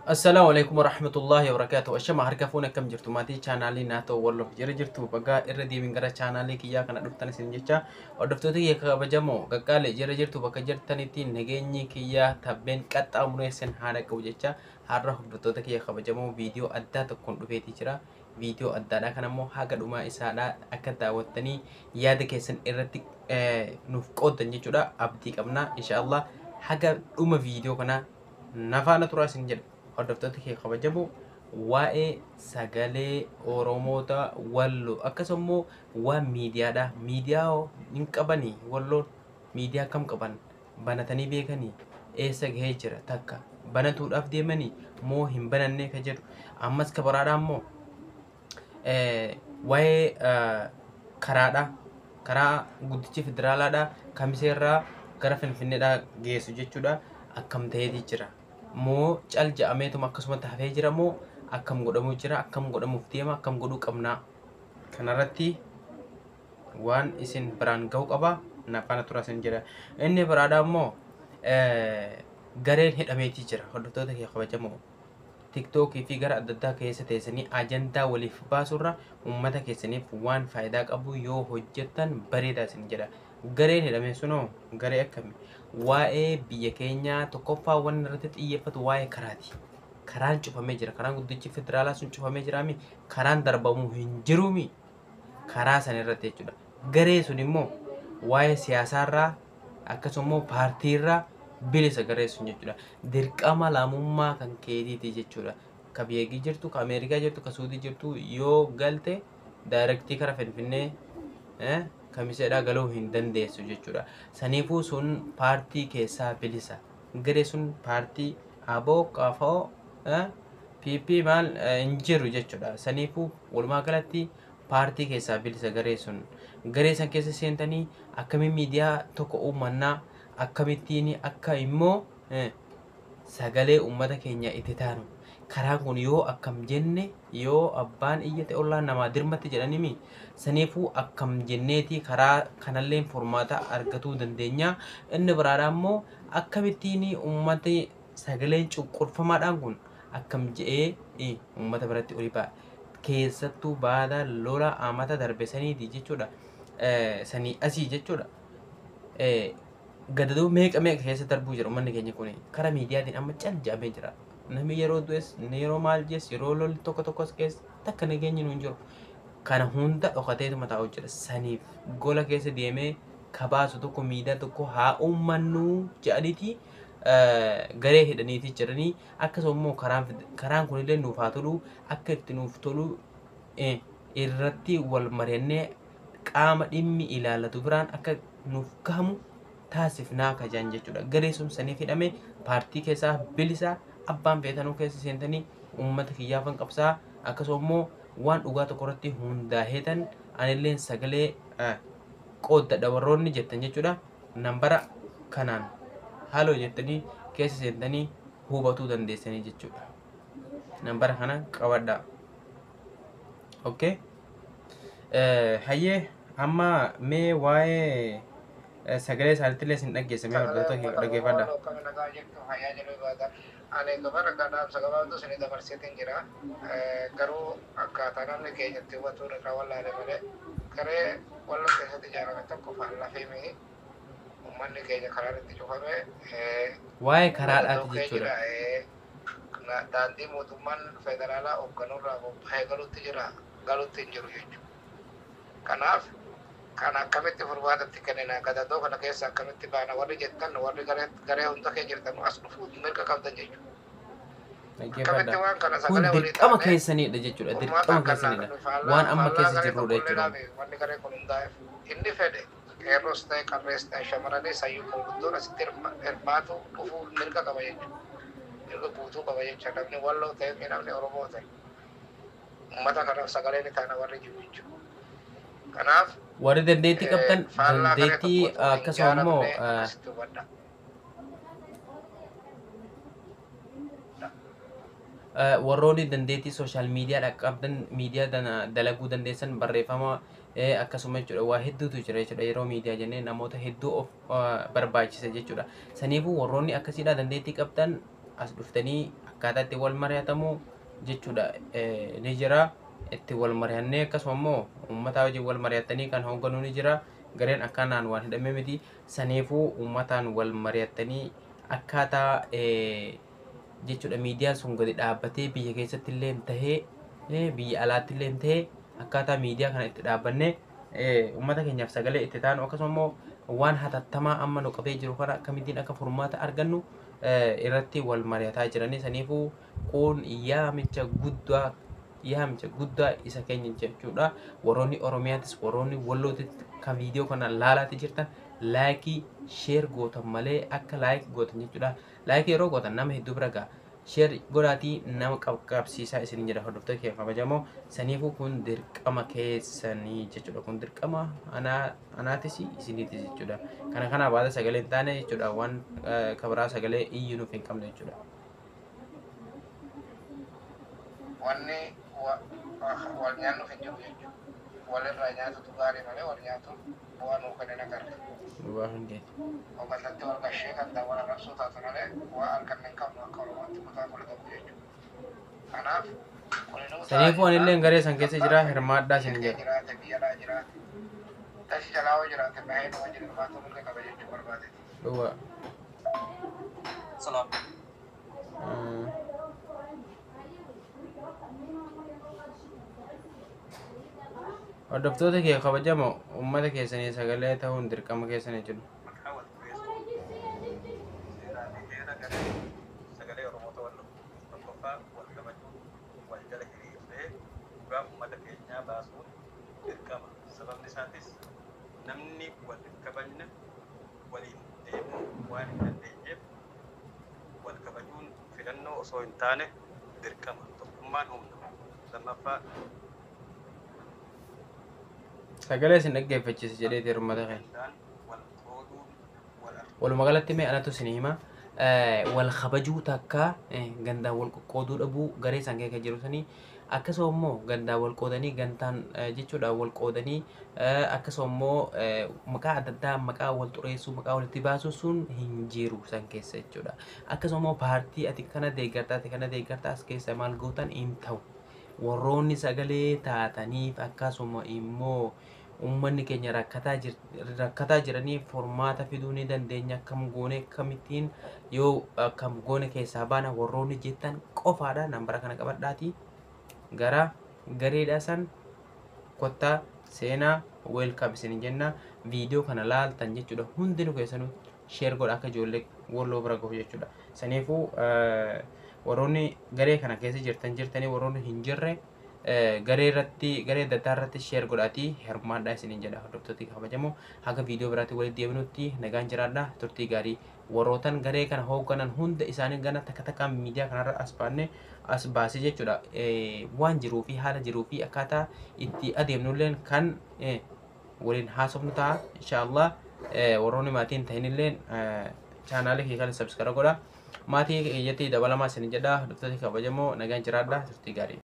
Assalaamu alaikum warahmatullahi wabarakatuh. Ashama harka fuun, akkam jirtu maatii chaanaalii Naatoo Walloo? Jira jirtu? Bagaa irra deebiin gara chaanaalii kiyyaa kana dhuftan isin jecha. Hordoftoota kiyya kabajamoo qaqqaalee, jira jirtu? Bakka jirtanitti nageenyi kiyyaa tabbeen qaxxaamuree isin haadha qabu jecha. Har'a hordoftoota kiyya kabajamoo viidiyoo addaa tokkoon dhufeetii jira. Viidiyoo addaadha kan ammoo haga dhumaa isaadha akka daawwattanii yaada keessan irratti nuuf qooddan jechuudha. Abdii qabna, inshaallah haga dhuma viidiyoo kanaa nafaana turaa isin jedha. Hordoftoota kee kabajamoo, waa'ee sagalee Oromoota Walloo akkasuma immoo waan miidiyaadha. Miidiyaa hin qabanii Walloon? Miidiyaa kam qaban? Banatanii beekanii? Eessa gahee jira? Takka banatuudhaaf deemanii moo hin banannee ka jedhu. Ammas ka biraadha immoo waa'ee karaadha. Karaa guddichi federaalaadha Kamiseerraa gara Finfinneedhaa geessu jechuudha. Akkam ta'eeti jira? Moo cal ja'ameetuma akkasumatti hafee jira? Moo akkam godhamuu jira? Akkam godhamuuf deema? Akkam godhuu qabnaa? Kanarratti waan isin biraan ga'u qaba, nafaana tura isin jedha. Inni biraadha immoo gareen hidhameetii jira. Hordoftoota kee kabajamoo, Tiktookii fi gara adda addaa keessa teessanii ajandaa waliif baasurra uummata keessaniif waan faayidaa qabu yoo hojjettan bareedaa isin jedha. Gareen hidhame sunoo garee akkami? Waa'ee biyya keenyaa tokkoffaa wanni irratti xiyyeeffatu waa'ee karaati. Karaan cufamee jira. Karaan guddichi federaalaa sun cufamee jiraami. Karaan darbamuu hin jiruumi. Karaa san irratti jechuudha. Garee sun immoo waa'ee siyaasaarraa akkasuma immoo paartiirraa bilisa garee sun jechuudha. Dirqama lammummaa kan keetiiti jechuudha. Ka biyya jirtu, ka Ameerikaa jirtu, ka Suudii jirtu yoo galte direct kara Finfinnee Kamiseedhaa galuu hin dandeessu jechuudha. Saniifuu sun paartii keessaa bilisa. Garee sun paartii ABO, KFO, PP maal hin jiru jechuudha. Saniifuu walumaa galatti paartii keessaa bilisa garee sun. Garee san keessa seentanii akkamiin miidiyaa tokko uumannaa, akkamittiin akka immoo sagalee uummata keenya itti taanu, karaan kun yoo akkam jenne, yoo abbaan iyyate ollaan namaa dirmatti jedhanimi. Saniifuu akkam jenneeti karaa kanallee furmaata argatuu dandeenya? Inni biraadha immoo akkamittiin uummati sagaleen cunqurfamaadhaan kun akkam je'ee uummata biratti olii ba'a? Keessattuu baada lola amata darbe saniiti jechuudha, sanii asii jechuudha, gadadoo meeqa meeqa keessa darbuu jira uummanni keenya kun. Karaa miidiyaatiin amma cal jedhamee jira. Namni yeroo du'es, yeroo maal jees, yeroo lolli tokko tokkos keessa takka nageenyi nu hin jiru. Kana hunda dhokateetuma taa'u jira. Saniif gola keessa deemee kabaasu tokko, miidiyaa tokko haa uummannuu jedhaniiti garee hidhaniiti jiranii. Akkasuma immoo karaan kunillee nuuf haa tolu, akka itti nuuf tolu irratti wal mari'annee qaama dhimmi ilaallatu biraan akka nuuf gahamu taasifnaa kajaan jechuudha. Garee sun saniif hidhame. Paartii keessaa bilisa. Abbaan feetanuu keessa seentanii uummata kiyyaafan qabsaa, akkasuma immoo waan dhugaa tokko irratti hundaa'eetan anilleen sagalee qooddadha warroonni jettan jechuudha. Nambara kanaan haaloo jettanii keessa seentanii hubatuu dandeessanii jechuudha. Nambara kana qabadhaa. Okay. Hayyee, amma mee waa'ee sagalee isaaniitti illee isin dhaggeessa. Mee hordoftoota kee dhaggeeffadha. Ani gabara dhaamsa gabaabduu isinii dabarseetiin jira. Garuu akkaataa namni keenya itti hubatu irraa wallaale malee garee Walloo keessatti ijaarame tokko faallaa fi uummanni keenya karaan itti cufame. Waa'ee karaadhaati jechuudha. Daandii mootummaan federaalaa hoogganurraa bobba'ee galuutti jira, galuutti hin jiru jechuudha. Kanaaf kan akkamitti furmaatatti kennina, gadadoo kana keessa akkamitti baana warri jettan, warri garee hunda kee jirtan as dhufuu mirga qabdan jechuudha. Dhaggeeffadha. Kun dirqama keessanidha jechuudha. Dirqama keessanidha. Waan amma keessa jirrudha jechuudha. Wanni garee kun hundaa'eef inni fedhe qeerroos ta'e, qarrees ta'e, shamarranis, hayyuu gurguddoon asitti hirmaatu dhufuu mirga qaba jechuudha. Mirga guutuu qaba jechuudha. Namni Walloo ta'e, namni Oromoo ta'e uummata kanaaf sagalee ni taana warri jiru jechuudha. Kanaaf warri dandeettii qabdan, dandeettii akkasuma immoo warroonni dandeettii sooshaal miidiyaa qabdan, miidiyaa dalaguu dandeessan, barreeffama akkasuma jechuudha, waa hedduutu jira jechuudha. Yeroo miidiyaa jennee namoota hedduu of barbaachisa jechuudha. Saniifuu warroonni akkasiidha dandeettii qabdan as dhuftanii Akkaataa itti wal mari'atamu jechuudha ni jira. Itti wal mari'annee akkasuma immoo uummataa wajjin wal mari'attanii kan hoogganuu ni jira. Gareen akkanaan waan hidhamee miti. Saniifuu uummataan wal mari'attanii akkaataa jechuudha miidiyaan sun gadi dhaabbatee biyya keessatti illee tahee biyya alaatti illee tahee akkaataa miidiyaa kana itti dhaabbannee uummata keenyaaf sagalee itti taanu, akkasuma immoo waan hatattamaa amma nu qabee jiru kana akkamittiin akka furmaata argannu irratti wal mari'ataa jiranii. Saniifuu kun yaamicha guddaa isa keenya jechuudha. Warroonni Oromiyaatis, warroonni Wallootis kan viidiyoo kana laalaatti jirtan, like, share gootan malee, akka like gootan jechuudha. Like yeroo gootan nama hedduu bira ga'a. Share godhaatii nama qabsiisaa isin jedha, hordoftoota kee kabajamoo. Saniifuu kun dirqama keessanii jechuudha. Kun dirqama anaatis isiniitis jechuudha. Kana kana baata sagalee hin taane jechuudha, waan kabaraa sagalee iyyuu nuuf hin qabne jechuudha. Wanni wal nyaannuuf hin jiru jechuudha. Walirraa nyaatutu gaarii malee wal nyaatuun bu'aa nuu kennan agarra. Dhugaa hundeeti. Hogganatti wal gashee kan ta'an wal arrabsuu taatu malee waa arganne hin qabnu akka Oromootti kutaa 11 jechuudha. Kanaaf kuninuu Saniifuu anillee garee san keessa jira, hirmaadhaa isin jedha. Jiraate, biyya alaa jiraate, tashi jalaa hoo jiraate, bahee numa jiru hirmaatu mirga qaba jechuu barbaadeeti. Dhugaa. Salaam. Hordoftoota kee kabajamoo, uummata keessanii sagalee ta'uun dirqama keessanii jiru. Maqaa wal xureessuu, seeraa fi heera garee sagalee Oromoota Walloo. Tokkoffaa, wal kabajuu, wal jala hiriirree dhugaa uummata keenyaa baasuun dirqama. Sababni isaatis namni wal hin kabajne waliin deemuu waan hin dandeenyeef, wal kabajuun filannoo osoo hin taane dirqama. Tokkummaan humna. Lammaffaa, Sagalee isin dhaggeeffachiise jedheeti hirmaata keenya. gandaan wal qooduun wal Walumaa galatti mee anatu isin hima. Wal kabajuu takka, gandaan wal qoqqooduu dhabuu garee san keessa jiru sanii, akkasuma immoo gandaan wal qoodanii, gantaan jechuudha wal qoodanii, akkasuma immoo maqaa adda addaa, maqaa wal xureessuu, maqaa walitti baasuu sun hin jiru san keessa jechuudha. Akkasuma immoo paartii ati kana deeggartaa, ati kana deeggartaa as keessa maal gootan hin ta'u. Warroonni sagalee taataniif, akkasuma immoo uummanni keenya rakkataa jiranii furmaata fiduu ni dandeenya, akkam goone, akkamittiin yoo akkam goone keessaa baana warroonni jettan qofaadha. Nambara kana qabadhaati gara gareedha san kottaa seenaa, welcome isin jenna. Viidiyoo kana laaltan jechuudha, hundinuu keessanuu share godha akka ijoollee Walloo bira gahu jechuudha. Saniifuu warroonni garee kana keessa jirtan jirtanii, warroonni hin jirre garee irratti, garee adda addaa irratti share godhaatii hirmaadhaa isiniin jedha. Hordoftoota kabajamoo, haga viidiyoo biraatti walitti deebinutti nagaan jiraadha, turtii gaarii. Warrootan garee kana hoogganan hunda isaanii gana takka takkaan miidiyaa kanarra as baanne as baasee jechuudha, waan jiruu fi haala jiruu fi akkaataa itti adeemnulleen kan waliin haasofnu ta'a inshaallah. Warroonni maatiin ta'inilleen chaanaalii kee kana subscribe godha, maatii kiyyatti dabalamaa isin jedha. Hordoftoota kabajamoo, nagaan jiraadha, turtii gaarii.